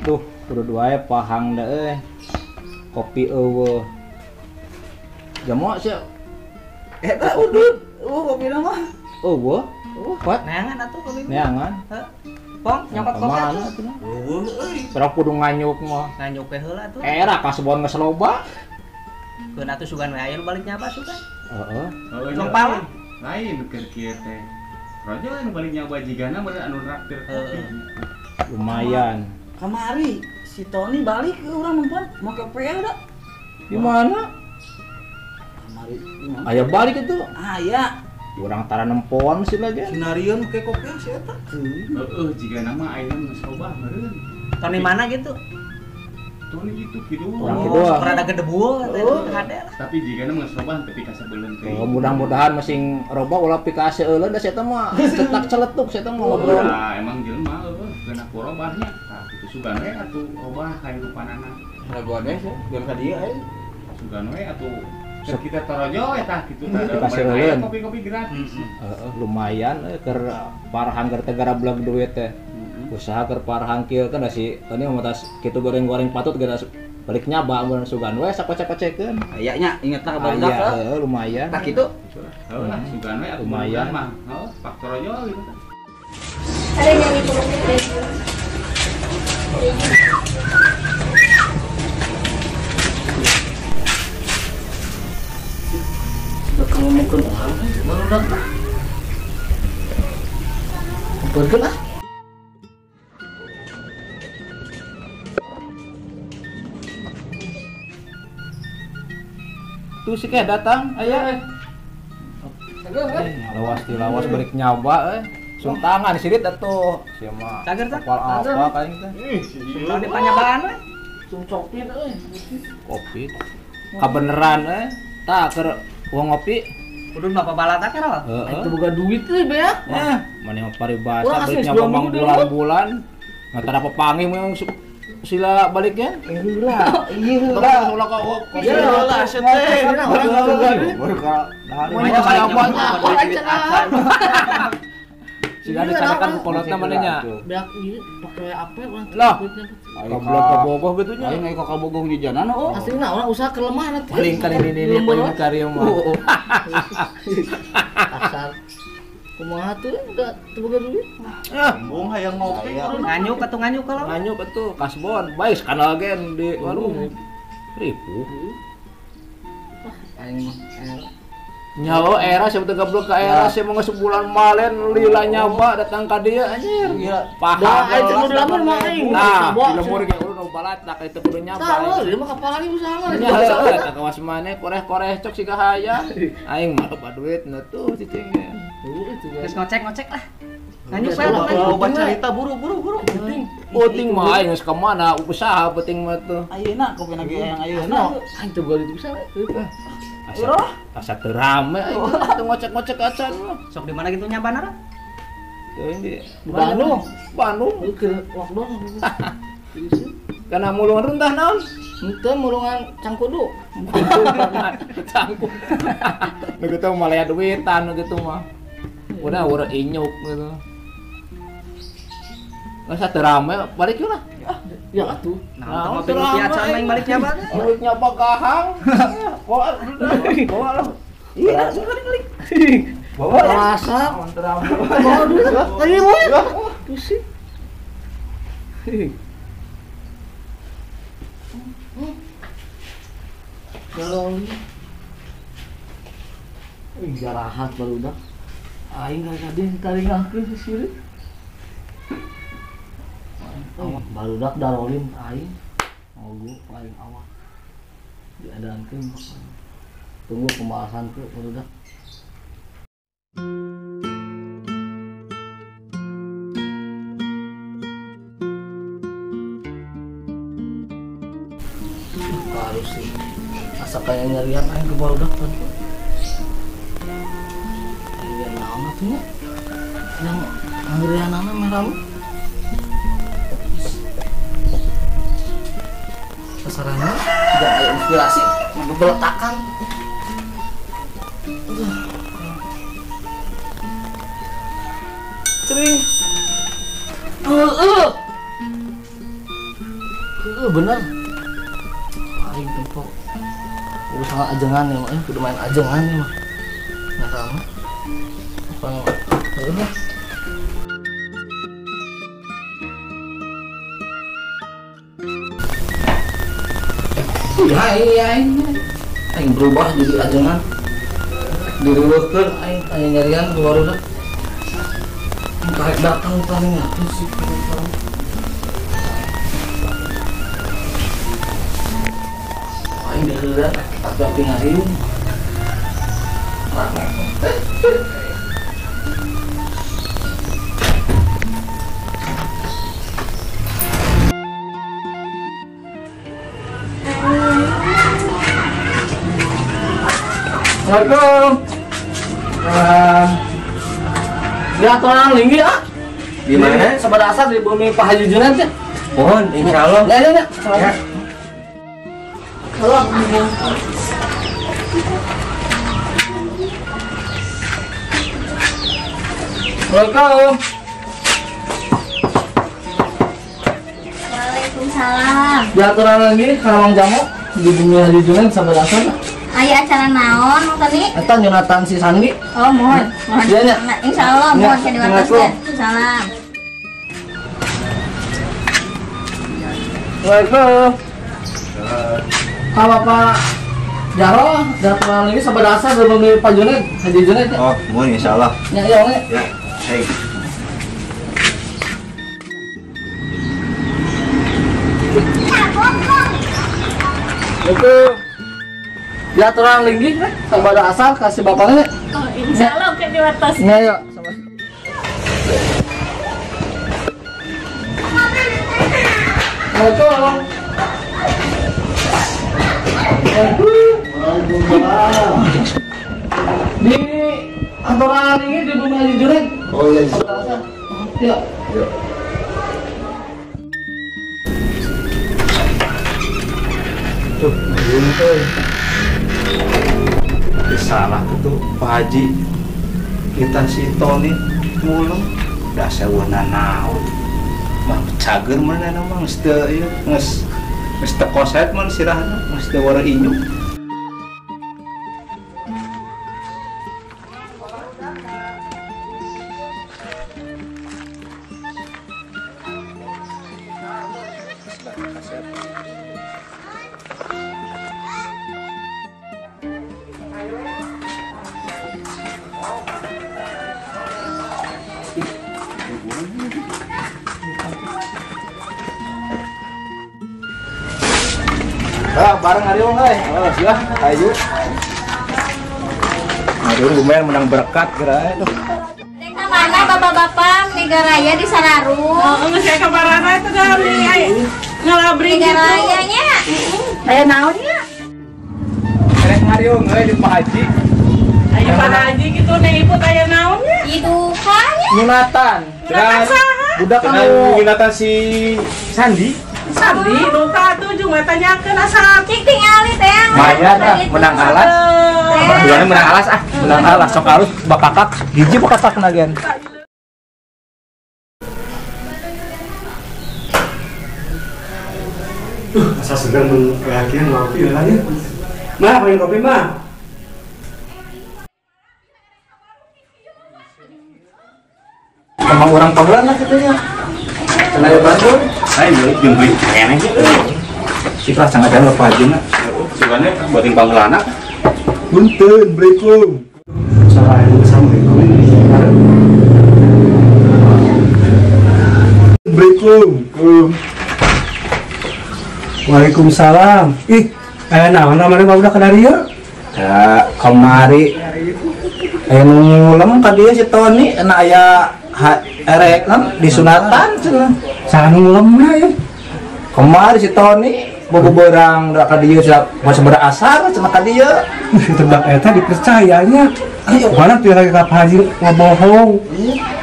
Duh, kudu wae pahang da euy. Kopi eueuh. Jamu sia. Eta udud, kopi mah. Eueuh. Eueuh, neangan atuh kopi. Neangan. Heuh. Pong, nyokot kopi atuh. Eueuh euy. Urang kudu nganyuk mah. Nganyuk we heula atuh. Era kasbon geus loba. Keun atuh sugan we aya nu balik nyaba sugan. Heeh. Tong pala. Lain keur kieu teh. Rojo anu balik nyaba jigana meureun anu traktir kopi. Lumayan. Kamari si Tony balik ke urang nempuan make PL da. Di mana? Kamari. Aya balik itu. Aya. Urang tara nempoan sih lagi. Sinarian make kopi si eta. Heeh, jigana mah ayeuna geus loba meureun. Tony mana gitu? Tony itu kidul. Urang kidul. Oh, rada gedebul hade lah. Tapi jigana mah geus loba teu pikasebeuleun teh. Oh, mudah-mudahan masing roba ulah pikaseuleuh da si eta mah cetak celetuk si eta mah ngobrol. Nah, emang jelema heueuh geuna ku robahnya. Tah kitu sugan we atuh robah kahirupanana. Raguan we sih, geun ka dieu euy. Sugan we atuh kita torojo we tah kitu tah. Kopi-kopi gratis. Heeh, lumayan keur parahang keur teh garableg duit teh. Usaha keur parahang kieu kan da si Tony mah tas kitu goreng-goreng patut geus balik nyaba mun sugan we sakocek-kocekeun. Aya nya ingetna ka barudak. Heeh, lumayan. Tah kitu. Heuh lah sugan we atuh lumayan mah. Heuh, pak torojo gitu tah. Ada yang nyari ngomongkeun urang barudak tah. Kumpulkeun ah. Tuh si keh datang, aya. Lawas dilawas balik nyaba euy. Sung tangan sirit atuh. Sia mah. Cager tah. Apal apa kaing teh. Ih, sung di panyabaan we. Sung copit euy. Kopi. Kabeneran euy. Tah keur uang ngopi. Kudu mah pabalata kerol. Itu boga duit euy bea. Eh, mane mah paribasa balik nyaba mang bulan-bulan. Nggak tara papanggih mah sila baliknya. Heula. Iya heula. Ulah ka iya lah teh. Baru ka Sila dicarakan kolotna maneh nya. Beak ieu pake apa urang lah. Goblok ka Bogoh kitu nya. Aing ka Bogoh jajanan oh. Aslina urang usaha keur lemah nanti. Paling kan ini paling karya mah. Asal kumaha tuh da teu boga duit. Ah, embung hayang ngopi. Nganyuk atuh nganyuk kalau. Nganyuk atuh kasbon bae skandal gen di warung. Ripuh. Aing mah nyawa era siapa teu gablok ka era sia mah sebulan malen lila nyaba datang ka dieu anjir. Paham. Da aing teh kudu lamun mah aing. Nah, di lembur ge ulun balatak itu kudu nyaba. Tah, ieu mah kapalani usaha mah. Heeh, tah kawas maneh koreh-koreh cok siga hayang. Aing mah loba duit na tuh cicing ge. Geus ngocek-ngocek lah. Nganyuk we loba carita buru-buru buru. Penting. Penting mah aing geus ka mana usaha penting mah tuh. Ayeuna kopina ge hayang ayeuna. Aing teu boga duit usaha. Asa teu rame aing teu ngocek-ngocek acan mah. Sok di mana gitu nyabana? Teuing di Bandung. Bandung keur lockdown. Kana mulungan runtah naon? Henteu mulungan cangkudu. Cangkudu. Nu kitu mah malaya duitan nu kitu mah. Udah urang inyuk gitu. Masa teu rame balik yeuh lah. Ya atuh. Nah, ngopi acan aing balik nyaba. Balik nyaba gahang. Bawa bawa lah. Iya, langsung balik. Bawa rasa. Bawa duit. Tadi bawa. Pusing. Kalau jarahat barudak. Aing tadi taringahkeun si sirit. Barudak darolim aing ngogo paling awal diadaankeun tunggu pembahasan ke barudak. Harus sih asa kayak nyarian aing ke barudak tadi. Nyarian naon atuh nya? Yang ngerianana merah sasarannya tidak ada inspirasi, membeletakan. Kering. Bener. Aing tempo. Urusan ajengan ya mah, kudu main ajengan ya mah. Nah sama. Apa heuh. Aing berubah jadi ajengan. Diriweuhkeun aing aya nyarian ku barudak. Karek datang paling atuh sih. Aing diheula tapi ngariung. Rame. Assalamualaikum. Ya tolong linggi ah. Di mana? Sabada asar di bumi Pak Haji Junet ya. Mohon insyaallah. Ya ya ya. Ya. Assalamualaikum. Waalaikumsalam. Di aturan lagi Karawang Jamu di bumi Haji Junet sabada asar. Aya acara naon Mang Tony? Eta Jonathan si Sandi. Oh, mohon. Mohon. Iya nya. Insyaallah mohon ka diwartoskeun. Salam. Waalaikumsalam. Ka Bapak Jaro, daturan lagi sabada asar di bumi Pak Junet, Haji Junet ya. Oh, mohon insyaallah. Ya, iya, ya. Ya. Hey. Assalamualaikum. Di aturan linggih, sabada asar kasih bapaknya. Oh, insyaallah oke diwartos. Ya, ya, sama. Assalamualaikum. Di aturan linggih di bumi Haji Junet. Oh iya. Sabada asar. Ya. Ya. Tuh, tuh. Salah tuh Pak Haji kita si Tony mulung dasar warna naon mah cager mana mah geus teu ieu geus geus teu koset mun sirahna geus teu warna inyu. Ah, bareng Ariung euy. Oh, siah, hayu. Ariung lumayan menang berkat geura tuh. Dek mana bapak-bapak Megaraya di Sararu? Oh, geus aya kabarana eta da ngalabring gitu. Megaraya nya. Aya naon nya? Rek Ariung euy di Pak Haji. Aya Pak Haji kitu neng iput aya naon nya? Idukannya. Nyunatan. Nyunatan saha? Budak anu nyunatan si Sandi. Sandi duka tuh jeung tanyakeun asa cik tingali teh. Mayan ah menang alas. Duanya menang alas ah, menang alas sok alus bakakak hiji bakakak nagen. Asa seger mun yakin ngopi lah nya. Mah pengen kopi mah. Emang orang panggilan lah katanya. Kenapa bantu? Ayo beli jeung beli keneh. Sifat sangat jauh Pak Haji mah. Sugane buat yang panggilan. Punten, Assalamualaikum. Assalamualaikum. Assalamualaikum. Waalaikumsalam. Ih, aya naon namanya mah udah ka dieu? Ya, kamari. Aya nu ngulem ka dieu si Tony, ena aya erek kan disunatan cenah. Saha nu ngulemna ya? Kamari si Tony bobo-borang da ka dieu cenah sabaraha asar cenah ka dieu. Tebak eta dipercayanya. Mana tuh lagi ka Pak Haji ngabohong.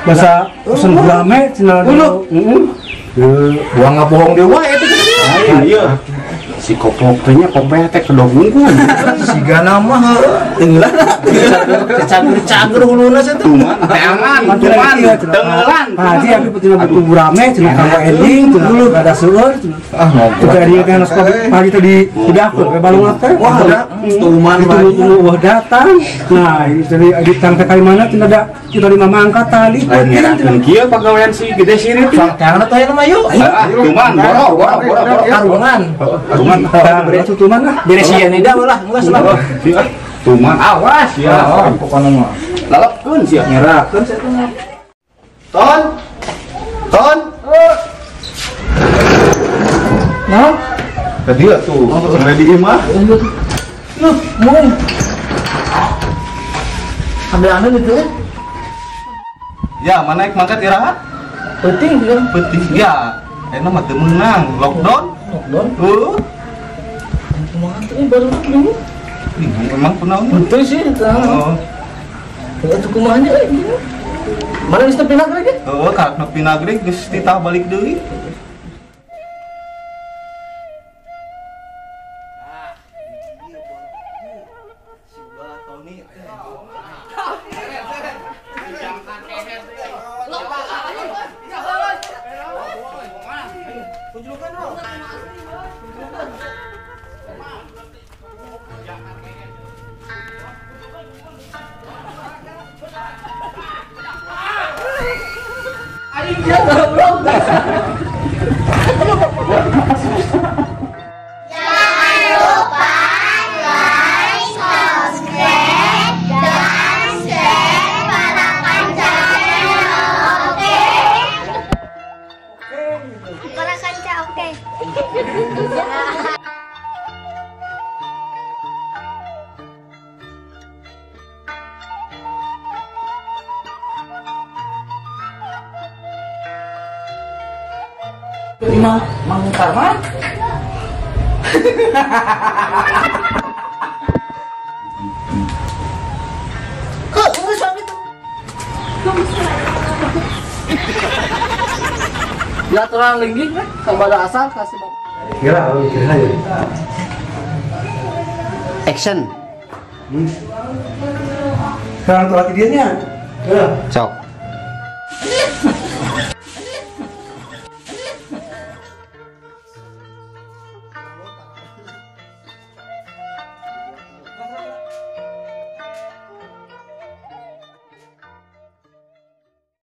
Basa usun rame cenah. Heeh. Buang ngabohong deui wae eta. Iya. Si Si koplok teh nya kopeh teh kedog unggul. Sigana mah tenggelan. Cager-cager huluna sia teh. Tuman, teangan, tuman, tenggelan. Pak Haji abi cenah butuh rame cenah kanggo ending dulu ada seueur cenah. Ah, ngobrol. Teu dia kan Pak Haji teh di dapur ke balung teh. Wah, tuman tunggu wah datang. Nah, ini jadi di tang teh kali mana cenah da kita lima mangkat tali. Lain ngerakeun kieu pagawean si gede sirit. Teangan atuh ayeuna mah yuk. Tuman, boro, boro, boro, boro. Karungan. Tuman, beres tuman lah. Beres ieu nih dah lah, geus lah. Tuman awas ya. Pokona mah. Lalapkeun sia. Nyerakeun sia teh. Ton. Ton. Naon? Tadi atuh, sampai di imah. Nuh, mun. Ambil anu gitu ya. Ya, mana naik mangkat iraha? Penting ya. Penting ya. Enak mah teu meunang, lockdown. Lockdown. Heuh. Kumaha teh baru bingung. Bingung memang kunaon. Betul sih, tah. Heeh. Atuh kumaha nya euy. Mana geus nepi nagreg ge? Heuh, karek nepi nagreg geus titah balik deui. Jangan lupa like, subscribe, dan share Parakan Channel. Oke? Parakan Channel, oke. Lima Mang Karman. Kok geus gitu. Ya terang linggih kan sabada asal kasih bab. Kira kira ya. Action. Sekarang tuh lagi dia nya. Cok.